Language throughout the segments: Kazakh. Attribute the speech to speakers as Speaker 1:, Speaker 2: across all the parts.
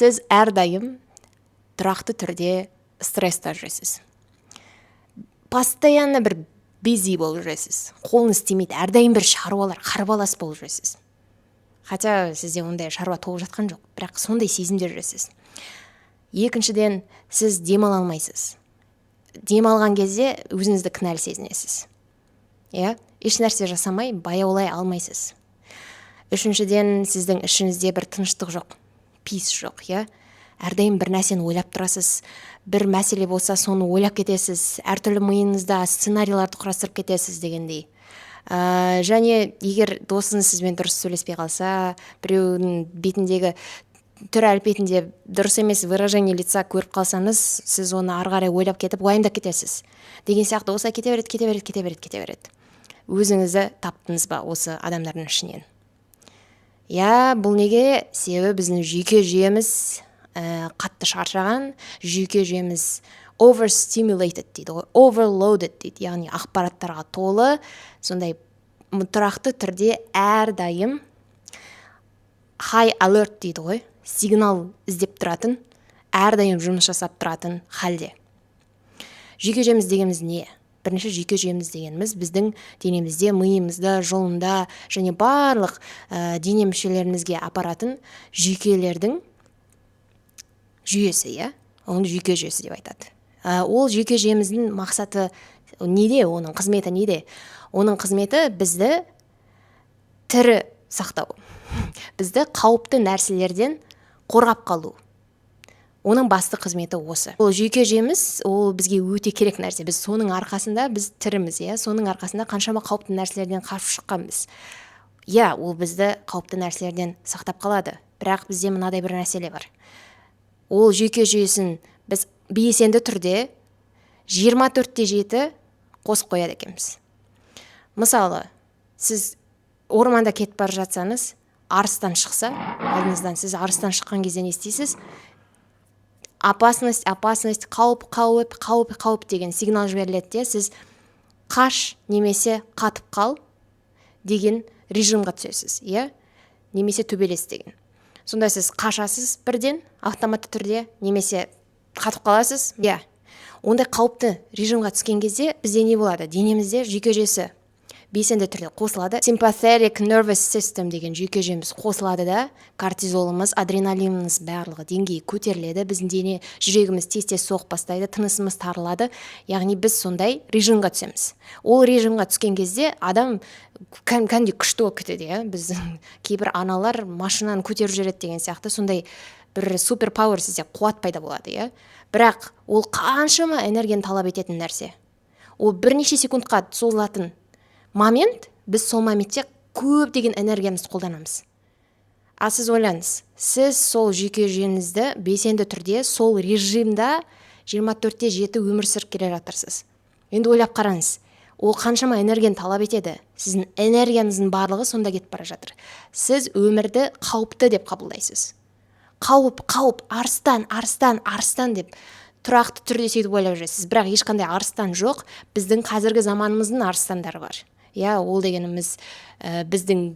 Speaker 1: Сіз әрдайым тұрақты түрде стресста жүресіз, постоянно бір busy болып жүресіз, қолыңыз тимейді, әрдайым бір шаруалар, қарбалас болып жүресіз. Хотя сізде ондай шаруа толып жатқан жоқ, бірақ сондай сезімде жүресіз. Екіншіден, сіз демала алмайсыз. Демалған кезде өзіңізді кінәлі сезінесіз, иә, ешнәрсе жасамай баяулай алмайсыз. Үшіншіден, сіздің ішіңізде бір тыныштық жоқ, peace жоқ, иә, әрдайым бір нәрсені ойлап тұрасыз, бір мәселе болса, соны ойлап кетесіз, әртүрлі миыңызда сценарийларды құрастырып кетесіз дегендей. Және егер досыңыз сізбен дұрыс сөйлеспей қалса, біреудің бетіндегі түр әлпетінде дұрыс емес выражение лица көріп қалсаңыз, сіз оны ары қарай ойлап кетіп, уайымдап кетесіз деген сияқты. Осылай кете береді, кете береді, кете береді, кете береді. Өзіңізді таптыңыз ба осы адамдардың ішінен? Иә, бұл неге? Себебі біздің жүйке жүйеміз қатты шаршаған, жүйке жүйеміз overstimulated дейді ғой, overloaded дейді, яғни ақпараттарға толы, сондай тұрақты түрде әрдайым high alert дейді ғой, сигнал іздеп тұратын, әрдайым жұмыс жасап тұратын халде. Жүйке жүйеміз дегеніміз не? Бірінші, жүйке жүйеміз дегеніміз біздің денемізде, миымызда, жұлында және барлық дене мүшелерімізге апаратын жүйкелердің жүйесі, иә, оны жүйке жүйесі деп айтады. Ол жүйке жүйеміздің мақсаты неде, оның қызметі неде? Оның қызметі бізді тірі сақтау, бізді қауіпті нәрселерден қорғап қалу. Оның басты қызметі осы. Ол жүйке жүйеміз, ол бізге өте керек нәрсе. Біз соның арқасында біз тіріміз, иә, соның арқасында қаншама қауіпті нәрселерден қашып шыққанбыз, иә. Ол бізді қауіпті нәрселерден сақтап қалады. Бірақ бізде мынадай бір мәселе бар: ол жүйке жүйесін біз белсенді түрде 24 те 7 қосып қояды екенбіз. Мысалы, сіз орманда кетіп бара жатсаңыз, арыстан шықса алдыңыздан, сіз арыстан шыққан кезде не істейсіз? Опасность, опасность, қауіп, қауіп, қауіп, қауіп деген сигнал жіберіледі де, сіз қаш немесе қатып қал деген режимға түсесіз, иә, немесе төбелес деген. Сонда сіз қашасыз бірден автоматты түрде немесе қатып қаласыз, иә. Ондай қауіпті режимға түскен кезде бізде не болады? Денемізде жүйке жүйесі белсенді түрде қосылады, sympathetic nervous system деген жүйке жүйеміз қосылады да, кортизолымыз, адреналиніміз, барлығы деңгейі көтеріледі. Біздің дене, жүрегіміз тез тез соғып бастайды, тынысымыз тарылады, яғни біз сондай режимға түсеміз. Ол режимға түскен кезде адам кәдімгідей күшті болып кетеді, иә. Біздің кейбір аналар машинаны көтеріп жібереді деген сияқты, сондай бір super power, сізде қуат пайда болады, иә. Бірақ ол қаншама энергияны талап ететін нәрсе. Ол бірнеше секундқа созылатын момент, біз сол моментте көптеген энергиямызды қолданамыз. Ал сіз ойлаңыз, сіз сол жүйке жүйеңізді белсенді түрде сол режимда 24 те 7 өмір сүріп келе жатырсыз. Енді ойлап қараңыз, ол қаншама энергияны талап етеді. Сіздің энергияңыздың барлығы сонда кетіп бара жатыр. Сіз өмірді қауіпті деп қабылдайсыз. Қауіп, қауіп, арыстан, арыстан, арыстан деп тұрақты түрде сөйтіп ойлап жүресіз. Бірақ ешқандай арыстан жоқ. Біздің қазіргі заманымыздың арыстандары бар, иә. Ол дегеніміз біздің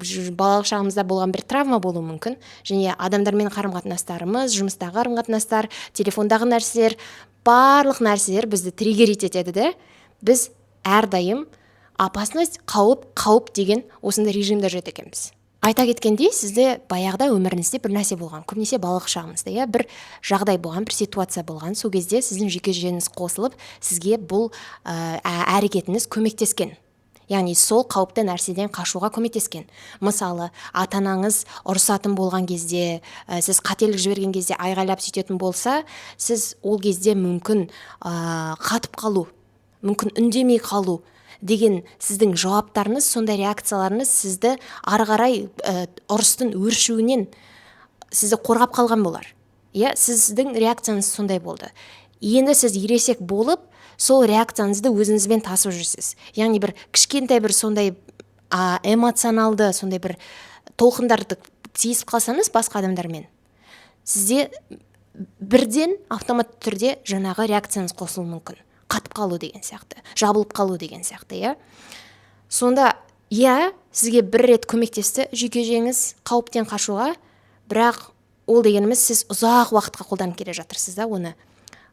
Speaker 1: балалық шағымызда болған бір травма болуы мүмкін және адамдармен қарым қатынастарымыз, жұмыстағы қарым қатынастар, телефондағы нәрселер, барлық нәрселер бізді триггерить етеді де, біз әрдайым опасность, қауіп, қауіп деген осындай режимде жүреді екенбіз. Айта кеткендей, сізде баяғыда өміріңізде бір нәрсе болған, көбінесе балалық шағыңызда, иә, бір жағдай болған, бір ситуация болған. Сол кезде сіздің жүйке жүйеңіз қосылып, сізге бұл әрекетіңіз көмектескен, яғни сол қауіпті нәрседен қашуға көмектескен. Мысалы, ата анаңыз ұрысатын болған кезде, сіз қателік жіберген кезде айғайлап сөйтетін болса, сіз ол кезде мүмкін қатып қалу, мүмкін үндемей қалу деген сіздің жауаптарыңыз, сондай реакцияларыңыз сізді ары қарай ұрыстың өршуінен сізді қорғап қалған болар, иә. Сіздің реакцияңыз сондай болды. Енді сіз ересек болып, сол реакцияңызды өзіңізбен тасып жүрсіз, яғни бір кішкентай бір сондай эмоционалды сондай бір толқындарды сезіп қалсаңыз басқа адамдармен, сізде бірден автоматты түрде жаңағы реакцияңыз қосылуы мүмкін, қатып қалу деген сияқты, жабылып қалу деген сияқты, иә. Сонда, иә, сізге бір рет көмектесті жүйке жүйеңіз қауіптен қашуға, бірақ Ол дегеніміз, сіз ұзақ уақытқа қолданып келе жатырсыз да, оны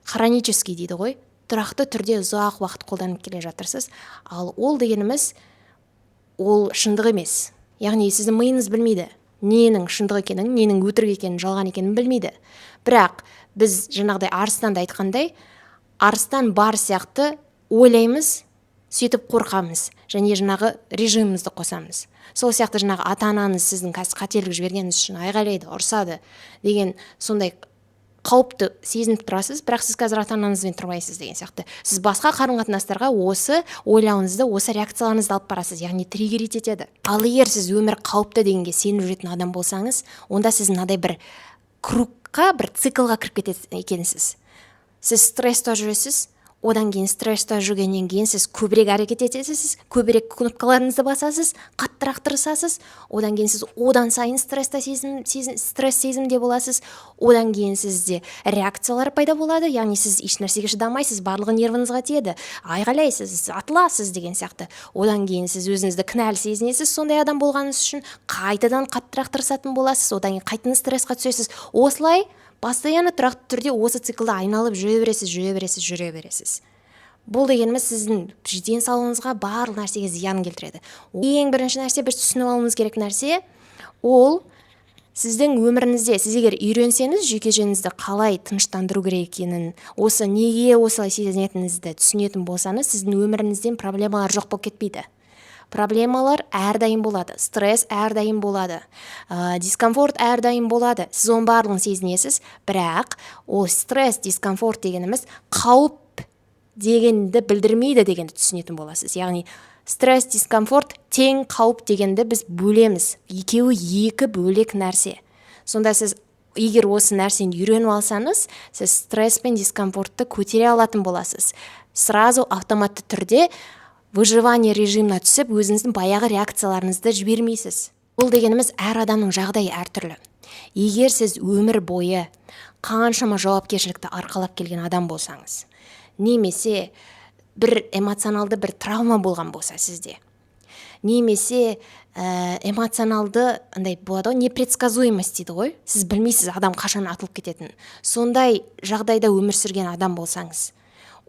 Speaker 1: хронический дейді ғой, тұрақты түрде ұзақ уақыт қолданып келе жатырсыз. Ал ол дегеніміз, ол шындық емес. Яғни сіздің миыңыз білмейді ненің шындық екенін, ненің өтірік екенін, жалған екенін білмейді. Бірақ біз жаңағыдай арыстанды айтқандай, арыстан бар сияқты ойлаймыз, сөйтіп қорқамыз және жаңағы режимімізді қосамыз. Сол сияқты жаңағы ата анаңыз сіздің қазір қателік жібергеніңіз үшін айғайлайды, ұрсады деген сондай қауіпті сезініп тұрасыз. Бірақ сіз қазір ата анаңызбен тұрмайсыз деген сияқты, сіз басқа қарым қатынастарға осы ойлауыңызды, осы реакцияларыңызды алып барасыз, яғни триггерить етеді. Ал егер сіз өмір қауіпті дегенге сеніп жүретін адам болсаңыз, онда сіз мынадай бір круг қа, бір циклға кіріп кетеді екенсіз. Сіз стресста жүресіз. Одан кейін стресста жүргеннен кейін сіз көбірек әрекет етесіз, көбірек кнопкаларыңызды басасыз, қаттырақ тырысасыз. Одан кейін сіз одан сайын стресста сезім, стресс сезімде боласыз. Одан кейін сізде реакциялар пайда болады, яғни сіз еш нәрсеге шыдамайсыз, барлығы нервіңізға тиеді, айғайлайсыз, атыласыз деген сияқты. Одан кейін сіз өзіңізді кінәлі сезінесіз сондай адам болғаныңыз үшін, қайтадан қаттырақ тырысатын боласыз. Одан кейін қайтадан стрессқа түсесіз. Осылай постоянно, тұрақты түрде осы циклда айналып жүре бересіз, жүре бересіз, жүре бересіз. Бұл дегеніміз сіздің денсаулығыңызға, барлық нәрсеге зиян келтіреді. Ең бірінші нәрсе, біз түсініп алуымыз керек нәрсе, ол сіздің өміріңізде сіз егер үйренсеңіз жүйке жүйеңізді қалай тыныштандыру керек екенін, осы неге осылай сезінетініңізді түсінетін болсаңыз, сіздің өміріңізден проблемалар жоқ болып кетпейді. Проблемалар әрдайым болады, стресс әрдайым болады, дискомфорт әрдайым болады. Сіз оның барлығын сезінесіз, бірақ ол стресс, дискомфорт дегеніміз қауіп дегенді білдірмейді дегенді түсінетін боласыз. Яғни стресс, дискомфорт тең қауіп дегенді біз бөлеміз, екеуі екі бөлек нәрсе. Сонда сіз егер осы нәрсені үйреніп алсаңыз, сіз стресс пен дискомфортты көтере алатын боласыз. Сразу автоматты түрде выживание режиміне түсіп, өзіңіздің баяғы реакцияларыңызды жібермейсіз. Бұл дегеніміз, әр адамның жағдайы әртүрлі. Егер сіз өмір бойы қаншама жауапкершілікті арқалап келген адам болсаңыз немесе бір эмоционалды бір травма болған болса сізде, немесе эмоционалды андай болады ғой, непредсказуемость дейді ғой, сіз білмейсіз адам қашан атылып кететінін, сондай жағдайда өмір сүрген адам болсаңыз,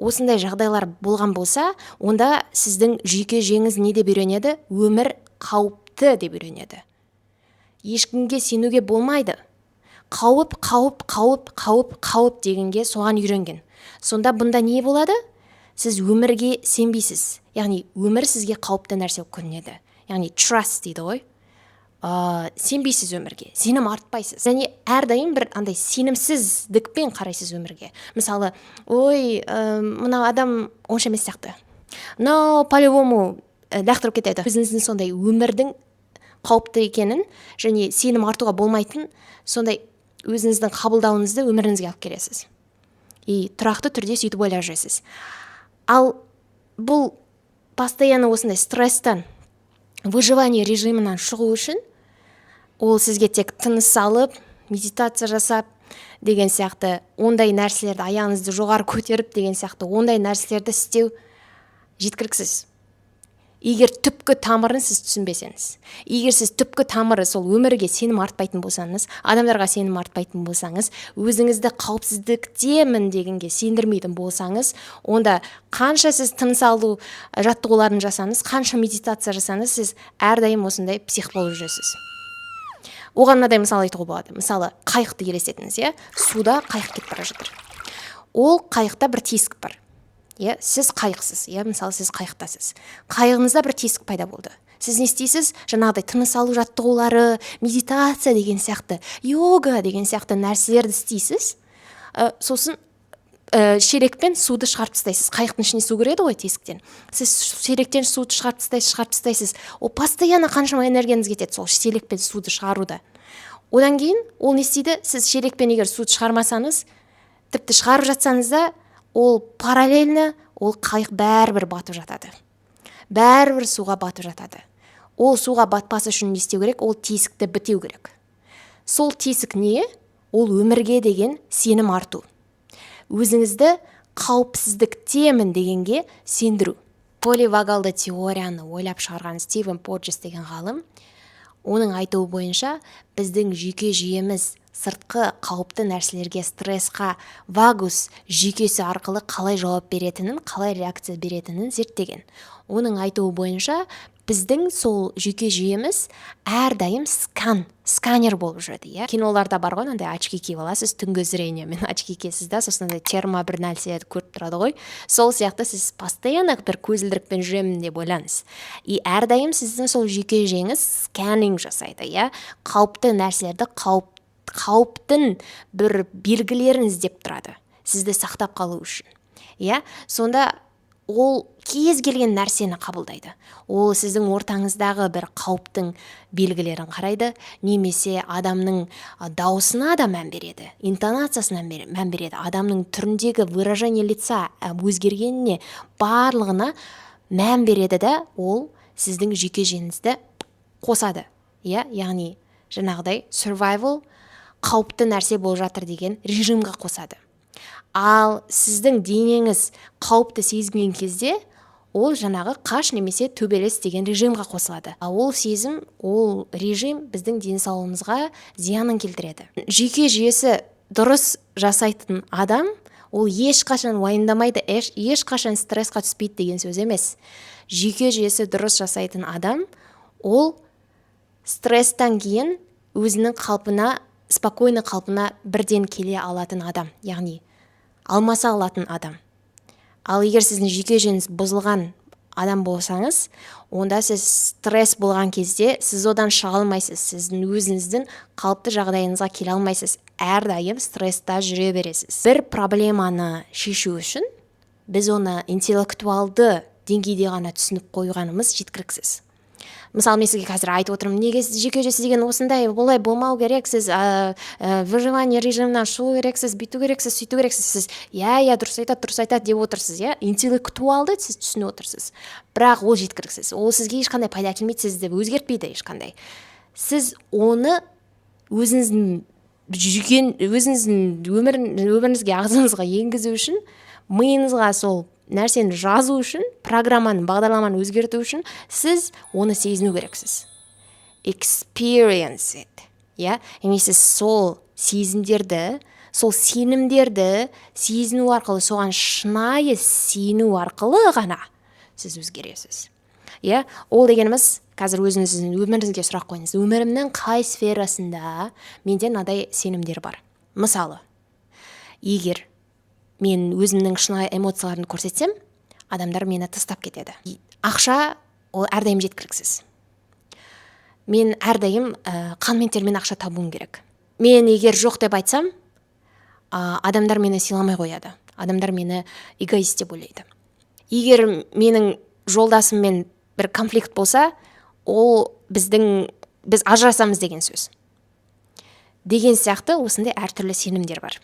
Speaker 1: осындай жағдайлар болған болса, онда сіздің жүйке жүйеңіз не деп үйренеді? Өмір қауіпті деп үйренеді, ешкімге сенуге болмайды, қауіп, қауіп, қауіп, қауіп, қауіп дегенге соған үйренген. Сонда бұнда не болады? Сіз өмірге сенбейсіз, яғни өмір сізге қауіпті нәрсе болып көрінеді, яғни trust дейді ғой, сенбейсіз өмірге, сенім артпайсыз және әрдайым бір андай сенімсіздікпен қарайсыз өмірге. Мысалы, ой, мына адам онша емес сияқты, мынау по любому лақтырып кетеді. Өзіңіздің сондай өмірдің қауіпті екенін және сенім артуға болмайтын сондай өзіңіздің қабылдауыңызды өміріңізге алып келесіз и тұрақты түрде сөйтіп ойлап жүресіз. Ал бұл постоянно осындай стресстан, выживание режимінен шығу үшін ол сізге тек тыныс алып, медитация жасап деген сияқты ондай нәрселерді, аяғыңызды жоғары көтеріп деген сияқты ондай нәрселерді істеу жеткіліксіз, егер түпкі тамырын сіз түсінбесеңіз. Егер сіз түпкі тамыры сол өмірге сенім артпайтын болсаңыз, адамдарға сенім артпайтын болсаңыз, өзіңізді қауіпсіздіктемін дегенге сендірмейтін болсаңыз, онда қанша сіз тыныс алу жаттығуларын жасаңыз, қанша медитация жасаңыз, сіз әрдайым осындай псих болып жүресіз. Оған мынадай мысал айтуға болады. Мысалы, қайықты елестетіңіз, иә, суда қайық кетіп бара жатыр. Ол қайықта бір тесік бар, иә. Сіз қайықсыз, иә, мысалы, сіз қайықтасыз, қайығыңызда бір тесік пайда болды. Сіз не істейсіз? Жаңағыдай тыныс алу жаттығулары, медитация деген сияқты, йога деген сияқты нәрселерді істейсіз. Сосын шелекпен суды шығарып тастайсыз. Қайықтың ішіне су кіреді ғой тесіктен. Сіз шелектен суды шығарып тастайсыз, шығарып тастайсыз. Ол постоянно қаншама энергияңыз кетеді сол шелекпен суды шығаруда. Одан кейін ол не істейді? Сіз шелекпен егер суды шығармасаңыз, тіпті шығарып жатсаңыз да, ол параллельно ол қайық бәрібір батып жатады, бәрібір суға батып жатады. Ол суға батпас үшін не істеу керек? Ол тесікті бітеу керек. Сол тесік не? Ол өмірге деген сенім арту, өзіңізді қауіпсіздіктемін дегенге сендіру. Поливагалды теорияны ойлап шығарған Стивен Порджес деген ғалым, оның айтуы бойынша, біздің жүйке жүйеміз Сыртқы қауіпті нәрселерге, стрессқа вагус жүйкесі арқылы қалай жауап беретінін, қалай реакция беретінін зерттеген. Оның айтуы бойынша, біздің сол жүйке жүйеміз әрдайым сканер болып жүреді, иә. Киноларда бар ғой, мынандай очки киіп аласыз, түнгі зрениемен очки киесіз да, сосын андай термо бір нәрсе көріп тұрады ғой. Сол сияқты сіз постоянно бір көзілдірікпен жүремін деп ойлаңыз. И әрдайым сіздің сол жүйке жүйеңіз сканинг жасайды, иә, қауіпті нәрселерді, қауіптің бір белгілерін іздеп тұрады сізді сақтап қалу үшін, иә. Сонда ол кез келген нәрсені қабылдайды. Ол сіздің ортаңыздағы бір қауіптің белгілерін қарайды немесе адамның дауысына да мән береді, интонациясына мән береді, адамның түріндегі выражение лица өзгергеніне, барлығына мән береді да, ол сіздің жүйке жүйеңізді қосады, иә. Яғни жаңағыдай survival, қауіпті нәрсе болып жатыр деген режимға қосады. Ал сіздің денеңіз қауіпті сезінген кезде, ол жаңағы қаш немесе төбелес деген режимға қосылады. Ал ол сезім, ол режим біздің денсаулығымызға зиянын келтіреді. Жүйке жүйесі дұрыс жасайтын адам ол ешқашан уайымдамайды, ешқашан стрессқа түспейді деген сөз емес. Жүйке жүйесі дұрыс жасайтын адам ол стресстан кейін өзінің қалпына, спокойный қалпына бірден келе алатын адам, яғни алмаса алатын адам. Ал егер сіздің жүйке жүйеңіз бұзылған адам болсаңыз, онда сіз стресс болған кезде сіз одан шыға алмайсыз, сіздің өзіңіздің қалыпты жағдайыңызға келе алмайсыз, әрдайым стресста жүре бересіз. Бір проблеманы шешу үшін біз оны интеллектуалды деңгейде ғана түсініп қойғанымыз жеткіліксіз. Мысалы, мен сізге қазір айтып отырмын, неге сіз жүйке жүйесі деген осындай, олай болмау керек, сіз выживание режимінен шығу керексіз, бүйту керексіз, сөйту керексіз. Сіз «иә, иә, дұрыс айтады, дұрыс айтады» деп отырсыз, иә. Интеллектуалды сіз түсініп отырсыз, бірақ ол жеткіліксіз, ол сізге ешқандай пайда әкелмейді, сізді өзгертпейді ешқандай. Сіз оны өзіңіздің жүйкен, өзіңіздің өміріңізге, ағзаңызға енгізу үшін, миыңызға сол нәрсені жазу үшін, программаны, бағдарламаны өзгерту үшін сіз оны сезіну керексіз. Experience it, иә. Яғни сіз сол сезімдерді, сол сенімдерді сезіну арқылы, соған шынайы сену арқылы ғана сіз өзгересіз, иә. Ол дегеніміз, қазір өзіңіздің өміріңізге сұрақ қойыңыз: өмірімнің қай сферасында менде мынадай сенімдер бар? Мысалы, егер мен өзімнің шынайы эмоцияларымды көрсетсем, адамдар мені тастап кетеді. Ақша ол әрдайым жеткіліксіз. Мен әрдайым қан мен термен ақша табуым керек. Мен егер жоқ деп айтсам, адамдар мені сыйламай қояды, адамдар мені эгоист деп ойлайды. Егер менің жолдасыммен бір конфликт болса, ол біз ажырасамыз деген сөз деген сияқты осындай әртүрлі сенімдер бар.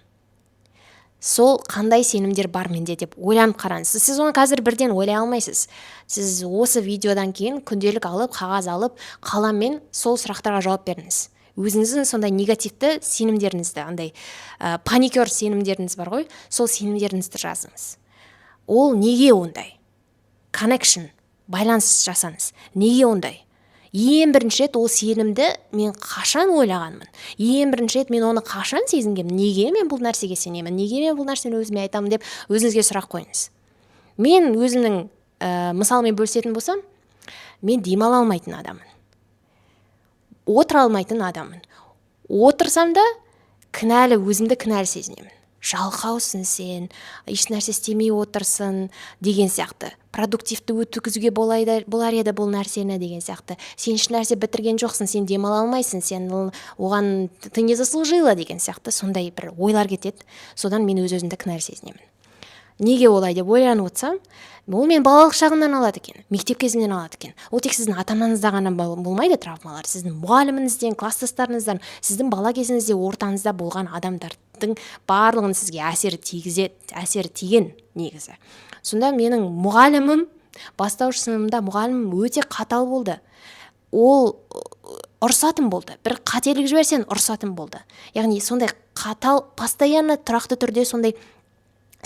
Speaker 1: Сол қандай сенімдер бар менде деп ойланып қараңыз. Сіз оны қазір бірден ойлай алмайсыз. Сіз осы видеодан кейін күнделік алып, қағаз алып, қаламмен сол сұрақтарға жауап беріңіз. Өзіңіздің сондай негативті сенімдеріңізді, андай паникер сенімдеріңіз бар ғой, сол сенімдеріңізді жазыңыз. Ол неге ондай? Connection, байланыс жасаңыз. Неге ондай? Ең бірінші рет ол сенімді мен қашан ойлағанмын? Ең бірінші рет мен оны қашан сезінгенмін? Неге мен бұл нәрсеге сенемін? Неге мен бұл нәрсені өзіме айтамын деп өзіңізге сұрақ қойыңыз. Мен өзімнің мысалмен бөлісетін болсам, мен демала алмайтын адаммын, отыра алмайтын адаммын. Отырсам да, кінәлі, өзімді кінәлі сезінемін. Жалқаусың сен, еш нәрсе істемей отырсың деген сияқты. Продуктивті өткізуге болар еді бұл нәрсені деген сияқты. Сен еш нәрсе бітірген жоқсың, сен демала алмайсың, сен оған ты не заслужила деген сияқты сондай бір ойлар кетеді. Содан мен өз өзімді кінәлі сезінемін. Неге олай деп ойланып отырсам, ол мен балалық шағымнан алады екен, мектеп кезімнен алады екен. Ол тек сіздің ата анаңызда ғана болмайды травмалар, сіздің мұғаліміңізден, класстастарыңыздан, сіздің бала кезіңізде ортаңызда болған адамдардың барлығын сізге әсері тигізеді, әсері тиген негізі. Сонда менің мұғалімім, бастауыш сыныбымда мұғалімім өте қатал болды. Ол ұрсатын болды, бір қателік жіберсең, ұрсатын болды. Яғни сондай қатал, постоянно, тұрақты түрде сондай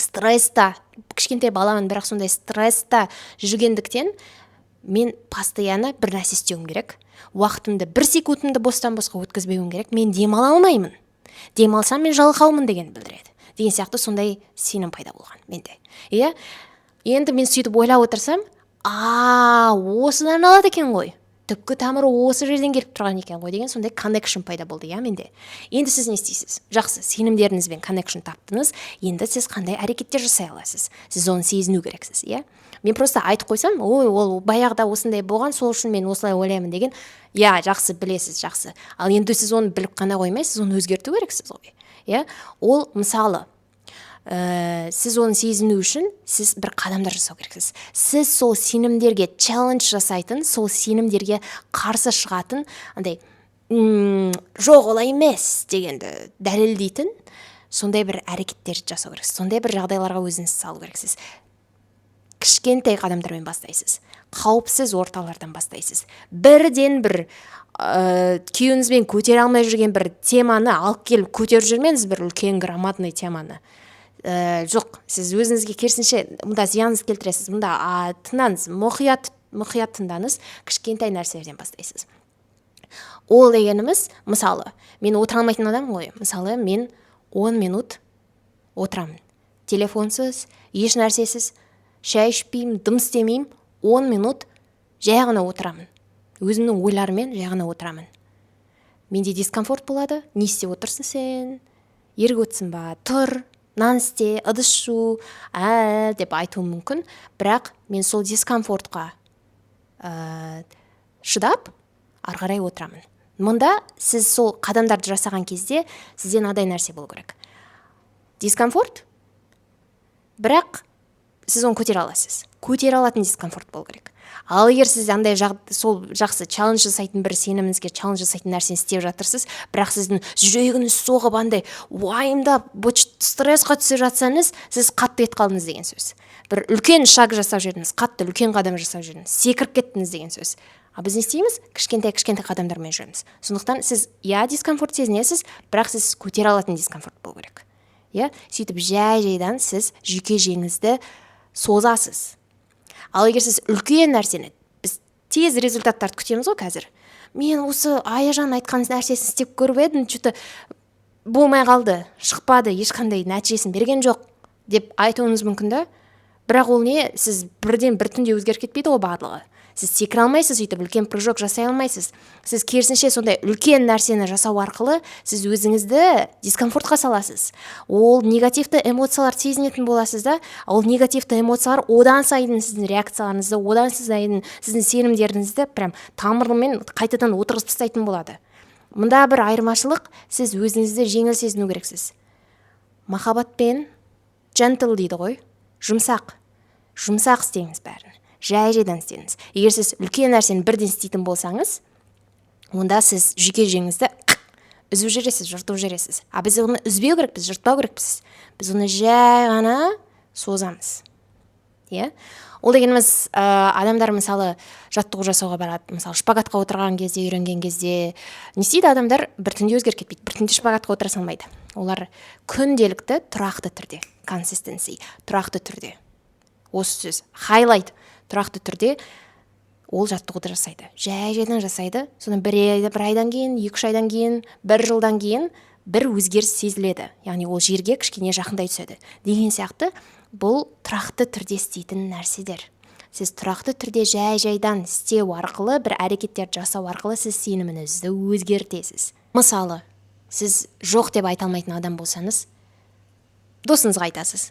Speaker 1: стресста, кішкентай баламын, бірақ сондай стресста жүргендіктен, мен постоянно бір нәрсе істеуім керек, уақытымды, бір секундымды бостан босқа өткізбеуім керек, мен демала алмаймын. Демалсам, мен жалқаумын дегенді білдіреді деген сияқты сондай сенім пайда болған менде, иә. Енді мен сөйтіп ойлап отырсам, а осыдан алады екен ғой, түпкі тамыры осы жерден келіп тұрған екен ғой деген сондай connection пайда болды, иә, менде. Енді сіз не істейсіз? Жақсы, сенімдеріңізбен connection таптыңыз. Енді сіз қандай әрекеттер жасай аласыз? Сіз оны сезіну керексіз, иә. Мен просто айтып қойсам, ой, ол баяғыда осындай болған, сол үшін мен осылай ойлаймын деген, иә, жақсы білесіз, жақсы. Ал енді сіз оны біліп қана қоймай, сіз оны өзгерту керексіз ғой, иә. Ол мысалы, сіз оны сезіну үшін сіз бір қадамдар жасау керексіз. Сіз сол сенімдерге challenge жасайтын, сол сенімдерге қарсы шығатын, андай жоқ, олай емес дегенді дәлелдейтін сондай бір әрекеттер жасау керексіз, сондай бір жағдайларға өзіңізді салу керексіз. Кішкентай қадамдармен бастайсыз, қауіпсіз орталардан бастайсыз. Бірден бір күйеуіңізбен көтере алмай жүрген бір теманы алып келіп көтеріп жүрмеңіз, бір үлкен громадный теманы. Жоқ, сіз өзіңізге керісінше мұнда зияныңызды келтіресіз. Мұнда тыңдаңыз, мұқият, мұқият тыңдаңыз. Кішкентай нәрселерден бастайсыз. Ол дегеніміз, мысалы, мен отыра алмайтын адаммын ғой. Мысалы, мен 10 минут отырамын телефонсыз, еш нәрсесіз, шай ішпеймін, дым істемеймін. 10 минут жай ғана отырамын, өзімнің ойларыммен жай ғана отырамын. Менде дискомфорт болады: не істеп отырсың сен, ерігіп отырсың ба, тұр, нан істе, ыдыс жу, ә деп айтуым мүмкін. Бірақ мен сол дискомфортқа шыдап, ары қарай отырамын. Мұнда сіз сол қадамдарды жасаған кезде сізде мынадай нәрсе болу керек: дискомфорт, бірақ сіз оны көтере аласыз, көтере алатын дискомфорт болу керек. Ал егер сіз андай сол жақсы challenge жасайтын, бір сеніміңізге challenge жасайтын нәрсені істеп жатырсыз, бірақ сіздің жүрегіңіз соғып, андай уайымдап, стрессқа түсіп жатсаңыз, сіз қатты кетіп қалдыңыз деген сөз. Бір үлкен шаг жасап жібердіңіз, қатты үлкен қадам жасап жібердіңіз, секіріп кеттіңіз деген сөз. А біз не істейміз? Кішкентай кішкентай қадамдармен жүреміз. Сондықтан сіз, иә, дискомфорт сезінесіз, бірақ сіз көтере алатын дискомфорт болу керек, иә. Сөйтіп жай жайдан сіз жүйке жеңізді созасыз. Ал егер сіз үлкен нәрсені, біз тез результаттарды күтеміз ғой. Қазір мен осы Аяжан айтқан нәрсесін істеп көріп едім, че-то болмай қалды, шықпады, ешқандай нәтижесін берген жоқ деп айтуыңыз мүмкін да. Бірақ ол не, сіз бірден бір түнде өзгеріп кетпейді ғой барлығы. Сіз секіре алмайсыз, өйтіп үлкен прыжок жасай алмайсыз. Сіз керісінше сондай үлкен нәрсені жасау арқылы сіз өзіңізді дискомфортқа саласыз, ол негативті эмоциялар сезінетін боласыз да. Ол негативті эмоциялар одан сайын сіздің реакцияларыңызды, одан сайын сіздің сенімдеріңізді прям тамырымен қайтадан отырғызып тастайтын болады. Мұнда бір айырмашылық: сіз өзіңізді жеңіл сезіну керексіз, махаббатпен, gentle дейді ғой, жұмсақ, жұмсақ істеңіз бәрін, жай жайдан істеңіз. Егер сіз үлкен нәрсені бірден істейтін болсаңыз, онда сіз жүйке жеңізді үзіп жібересіз, жыртып жібересіз. А біз оны үзбеу керекпіз, жыртпау керекпіз, біз оны жай ғана созамыз, иә. Ол дегеніміз, адамдар, мысалы, жаттығу жасауға барады, мысалы, шпагатқа отырған кезде, үйренген кезде не істейді адамдар? Бір түнде өзгеріп кетпейді, бір түнде шпагатқа отыра салмайды. Олар күнделікті, тұрақты түрде, consistency, тұрақты түрде, осы сөз highlight, тұрақты түрде ол жаттығуды жасайды, жай жайдан жасайды. Содан бір айдан кейін, 2-3 айдан кейін, бір жылдан кейін бір өзгеріс сезіледі, яғни ол жерге кішкене жақындай түседі деген сияқты. Бұл тұрақты түрде істейтін нәрселер. Сіз тұрақты түрде жай жайдан істеу арқылы, бір әрекеттер жасау арқылы сіз сеніміңізді өзгертесіз. Мысалы, сіз жоқ деп айта алмайтын адам болсаңыз, досыңызға айтасыз: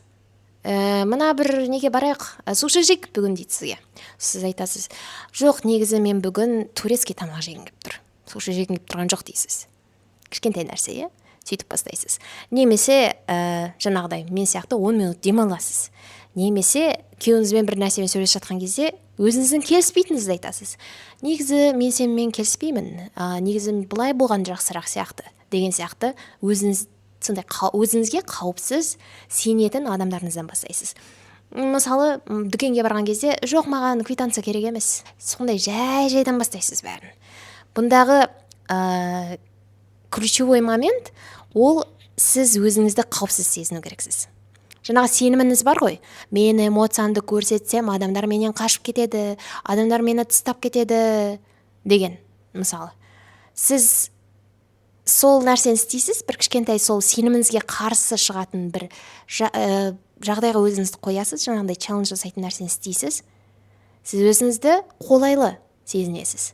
Speaker 1: Мына бір неге барайық, суши жейік бүгін», – дейді сізге. Сіз айтасыз: «Жоқ, негізі мен бүгін турецкий тамақ жегім келіп тұр, суши жегім келіп тұрған жоқ», – дейсіз. Кішкентай нәрсе, иә, сөйтіп бастайсыз. Немесе жаңағыдай мен сияқты 10 минут демаласыз. Немесе күйеуіңізбен бір нәрсемен сөйлесіп жатқан кезде өзіңіздің келіспейтініңізді айтасыз: «Негізі мен сенімен келіспеймін, негізі былай болған жақсырақ сияқты» деген сияқты. Өзіңіз сондай өзіңізге қауіпсіз, сенетін адамдарыңыздан бастайсыз. Мысалы, дүкенге барған кезде: «Жоқ, маған квитанция керек емес». Сондай жай жайдан бастайсыз бәрін. Бұндағы ключевой момент ол сіз өзіңізді қауіпсіз сезіну керексіз. Жаңағы сеніміңіз бар ғой: мен эмоциямды көрсетсем, адамдар менен қашып кетеді, адамдар мені тастап кетеді деген. Мысалы, сіз Сол нәрсені істейсіз, бір кішкентай сол сеніміңізге қарсы шығатын бір жағдайға өзіңізді қоясыз, жаңағыдай челлендж жасайтын нәрсені істейсіз. Сіз өзіңізді қолайлы сезінесіз,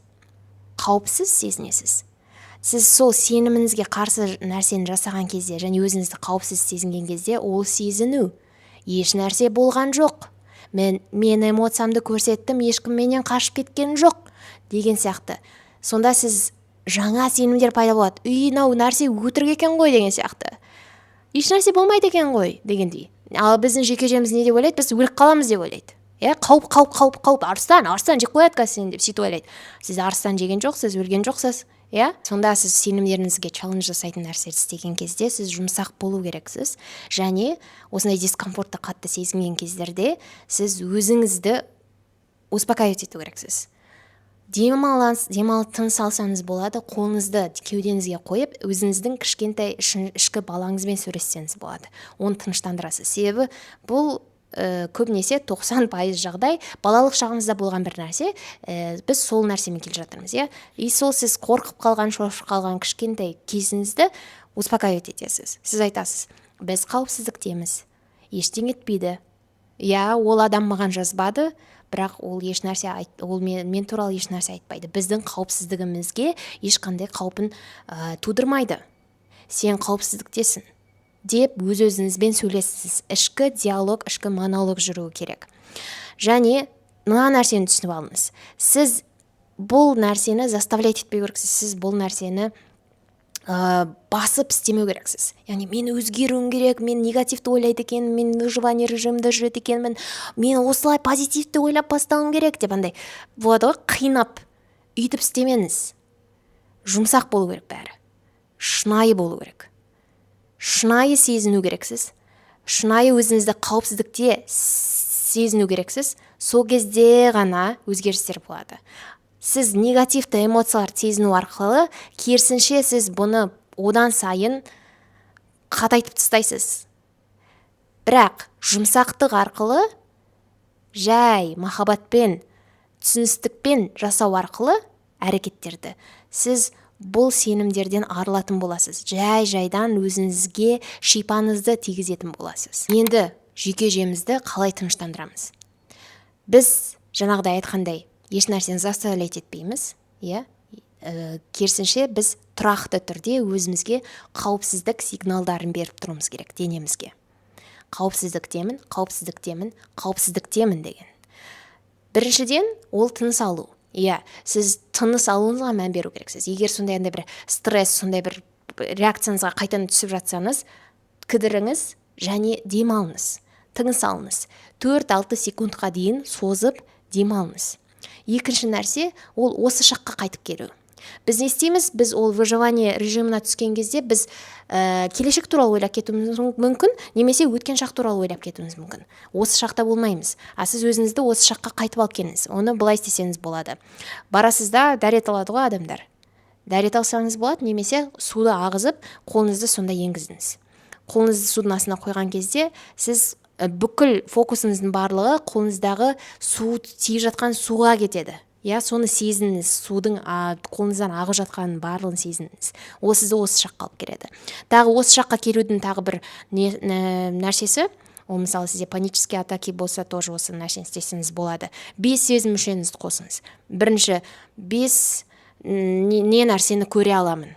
Speaker 1: қауіпсіз сезінесіз. Сіз сол сеніміңізге қарсы нәрсені жасаған кезде және өзіңізді қауіпсіз сезінген кезде, ол сезіну еш нәрсе болған жоқ, мен эмоциямды көрсеттім, ешкім менен қашып кеткен жоқ деген сияқты. Сонда сіз жаңа сенімдер пайда болады: «Үй, мынау нәрсе өтірік екен ғой» деген сияқты, «ешнәрсе болмайды екен ғой» дегендей. Ал біздің жүйке жүйеміз не деп ойлайды? Біз өліп қаламыз деп ойлайды, иә. Қауіп, қауіп, қауіп, қауіп, арыстан, арыстан жеп қояды қазір сені деп сөйтіп ойлайды. Сіз арыстан жеген жоқсыз, өлген жоқсыз, иә. Сонда сіз сенімдеріңізге челлендж жасайтын нәрсе істеген кезде сіз жұмсақ болу керексіз және осындай дискомфортты қатты сезінген кездерде сіз өзіңізді успокаивать ету керексіз. Демалып, тыныс алсаңыз болады, қолыңызды кеудеңізге қойып, өзіңіздің кішкентай ішкі балаңызбен сөйлессеңіз болады, оны тыныштандырасыз. Себебі бұл көбінесе 90% жағдай балалық шағымызда болған бір нәрсе, біз сол нәрсемен келе жатырмыз, иә. И сол сіз қорқып қалған, шошып қалған кішкентай кезіңізді успокаивать етесіз. Сіз айтасыз: «Біз қауіпсіздіктеміз, ештеңе етпейді, иә. Ол адам маған жазбады, бірақ ол еш нәрсе айт, ол мен туралы еш нәрсе айтпайды, біздің қауіпсіздігімізге ешқандай қаупін тудырмайды, сен қауіпсіздіктесің» деп өз өзіңізбен сөйлесесіз. Ішкі диалог, ішкі монолог жүруі керек. Және мына нәрсені түсініп алыңыз: сіз бұл нәрсені заставлять етпеу керексіз, сіз бұл нәрсені басып істемеу керексіз. Яғни мен өзгеруім керек, мен негативті ойлайды екенмін, мен выживание режимінде жүреді екенмін, мен осылай позитивті ойлап бастауым керек деп, андай болады ғой, қинап өйтіп істемеңіз. Жұмсақ болу керек бәрі, шынайы болу керек, шынайы сезіну керексіз, шынайы өзіңізді қауіпсіздікте сезіну керексіз. Сол кезде ғана өзгерістер болады. Сіз негативті эмоцияларды сезіну арқылы керісінше сіз бұны одан сайын қатайтып тастайсыз. Бірақ жұмсақтық арқылы, жай махаббатпен, түсіністікпен жасау арқылы әрекеттерді сіз бұл сенімдерден арылатын боласыз, жай жайдан өзіңізге шипаңызды тигізетін боласыз. Енді жүйке жүйемізді қалай тыныштандырамыз? Біз жаңағыдай айтқандай, еш нәрсені заставлять етпейміз, иә. Керісінше біз тұрақты түрде өзімізге қауіпсіздік сигналдарын беріп тұруымыз керек денемізге: «Қауіпсіздіктемін, қауіпсіздіктемін, қауіпсіздіктемін» деген. Біріншіден, ол тыныс алу, иә. Сіз тыныс алуыңызға мән беру керексіз. Егер сондай андай бір стресс, сондай бір реакцияңызға қайтадан түсіп жатсаңыз, кідіріңіз және демалыңыз, тыныс алыңыз, 4-6 секундқа дейін созып демалыңыз. Екінші нәрсе ол осы шаққа қайтып келу. Біз не істейміз? Біз ол выживание режиміне түскен кезде біз келешек туралы ойлап кетуіміз мүмкін немесе өткен шақ туралы ойлап кетуіміз мүмкін, осы шақта болмаймыз. А сіз өзіңізді осы шаққа қайтып алып келіңіз. Оны былай істесеңіз болады: барасыз да, дәрет алады ғой адамдар, дәрет алсаңыз болады немесе суды ағызып, қолыңызды сонда енгізіңіз. Қолыңызды судың астына қойған кезде сіз бүкіл фокусыңыздың барлығы қолыңыздағы су тиіп жатқан суға кетеді, иә. Соны сезініңіз, судың қолыңыздан ағып жатқанын барлығын сезініңіз. Ол сізді осы шаққа алып келеді. Тағы осы шаққа келудің тағы бір нәрсесі ол, мысалы, сізде панический атаки болса, тоже осы нәрсені істесеңіз болады. Бес сезім мүшеңізді қосыңыз. Бірінші, бес не нәрсені көре аламын?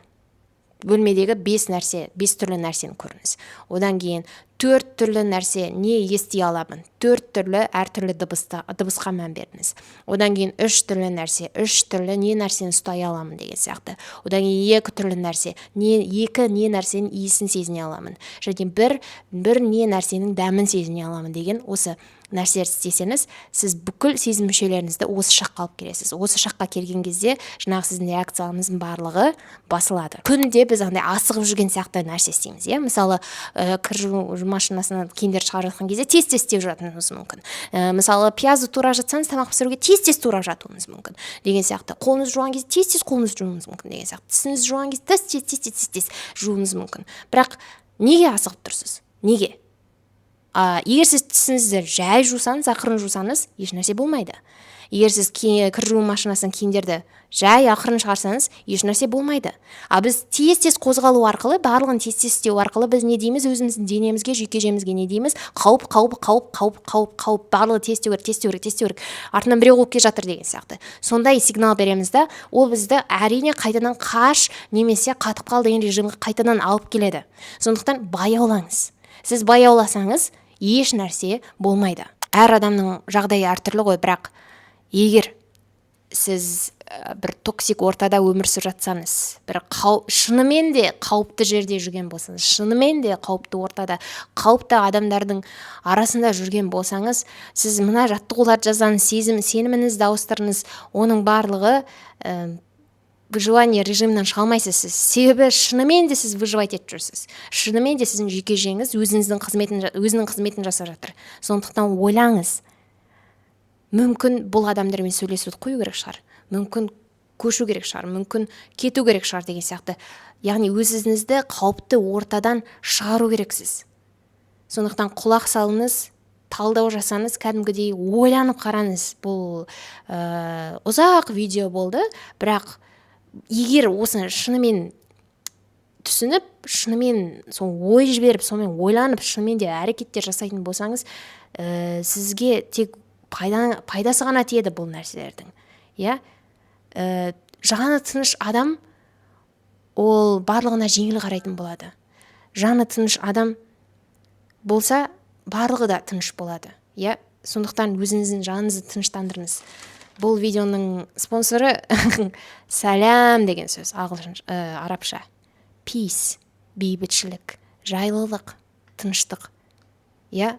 Speaker 1: Бөлмедегі бес нәрсе, бес түрлі нәрсені көріңіз. Одан кейін төрт түрлі нәрсе не ести аламын? Төрт түрлі, әртүрлі дыбысқа мән беріңіз. Одан кейін үш түрлі нәрсе, үш түрлі не нәрсені ұстай аламын деген сияқты. Одан кейін екі түрлі нәрсе не, екі не нәрсенің иісін сезіне аламын және бір не нәрсенің дәмін сезіне аламын деген осы нәрселерді істесеңіз, сіз бүкіл сезім мүшелеріңізді осы шаққа алып келесіз. Осы шаққа келген кезде жаңағы сіздің реакцияларыңыздың барлығы басылады. Күнде біз андай асығып жүрген сияқты нәрсе істейміз, иә. Мысалы, кір жуу машинасынан киімдерді шығарып жатқан кезде тез тез істеп жатуымыз мүмкін. Мысалы, пиязды турап жатсаңыз, тамақ пісіруге тез тез турап жатуыңыз мүмкін деген сияқты. Қолыңызды жуған кезде тез тез қолыңызды жууыңыз мүмкін деген сияқты. Тісіңізді жуған кезде тез тез, тез тез, тез жууыңыз мүмкін. Бірақ неге асығып тұрсыз, неге? Егер сіз тісіңізді жай жусаңыз, ақырын жусаңыз, ешнәрсе болмайды. Егер сіз кір жуу машинасынан киімдерді жай ақырын шығарсаңыз, еш нәрсе болмайды. А біз тез-тез қозғалу арқылы, барлығын тез-тез істеу арқылы біз не дейміз? Өзіміздің денемізге, жүйке жемізге не дейміз? Қауіп, қауіп, қауіп, қауіп, қауіп, қауіп, барлығы тез істеу керек, тез істеу керек, тез істеу керек. Артынан біреу қуып келе жатыр деген сияқты. Сондай сигнал береміз да, ол бізді әрине қайтадан қаш немесе қатып қал деген режимге қайтадан алып келеді. Сондықтан баяулаңыз. Сіз баяуласаңыз, еш нәрсе болмайды. Әр адамның жағдайы әртүрлі ғой, бірақ егер сіз бір токсик ортада өмір сүріп жатсаңыз, бір шынымен де қауіпті жерде жүрген болсаңыз, шынымен де қауіпті ортада, қауіпті адамдардың арасында жүрген болсаңыз, сіз мына жаттығуларды жазсаңыз, сеніміңізді ауыстырыңыз, оның барлығы выживание режимінен шыға алмайсыз сіз. Себебі шынымен де сіз выживать етіп жүрсіз. Шынымен де сіздің жүйке жүйеңіз өзінің қызметін жасап жатыр. Сондықтан ойлаңыз. Мүмкін бұл адамдармен сөйлесуді қою керек шығар, мүмкін көшу керек шығар, мүмкін кету керек шығар деген сияқты. Яғни өзіңізді қауіпті ортадан шығару керексіз. Сондықтан құлақ салыңыз, талдау жасаңыз, кәдімгідей ойланып қараңыз. Бұл ұзақ видео болды, бірақ егер осыны шынымен түсініп, шынымен сол ой жіберіп, сонымен ойланып, шынымен де әрекеттер жасайтын болсаңыз, сізге тек пайдасы ғана тиеді бұл нәрселердің. Иә? Жаны тыныш адам ол барлығына жеңіл қарайтын болады. Жаны тыныш адам болса, барлығы да тыныш болады. Иә? Сондықтан өзіңіздің жаныңызды тыныштандырыңыз. Бұл видеоның спонсоры сәлем деген сөз, ағылшын, арабша. Peace, бейбітшілік, жайлылық, тыныштық. Иә?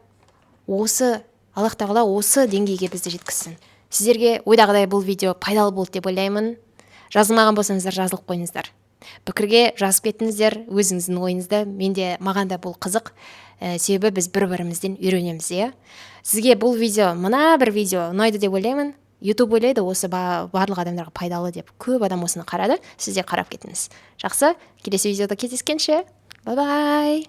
Speaker 1: Осы Аллах тағала осы деңгейге бізді жеткізсін. Сіздерге ойдағыдай бұл видео пайдалы болды деп ойлаймын. Жазылмаған болсаңыздар, жазылып қойыңыздар. Пікірге жазып кетіңіздер өзіңіздің ойыңызды. Маған да бұл қызық. Себебі біз бір-бірімізден үйренеміз, иә. Сізге бұл видео, мына бір видео ұнайды деп ойлаймын. YouTube ойлайды, осы барлық адамдарға пайдалы деп. Көп адам осыны қарады. Сіз де қарап кетіңіз. Жақсы, келесі видеода кездескенше. Бай-бай.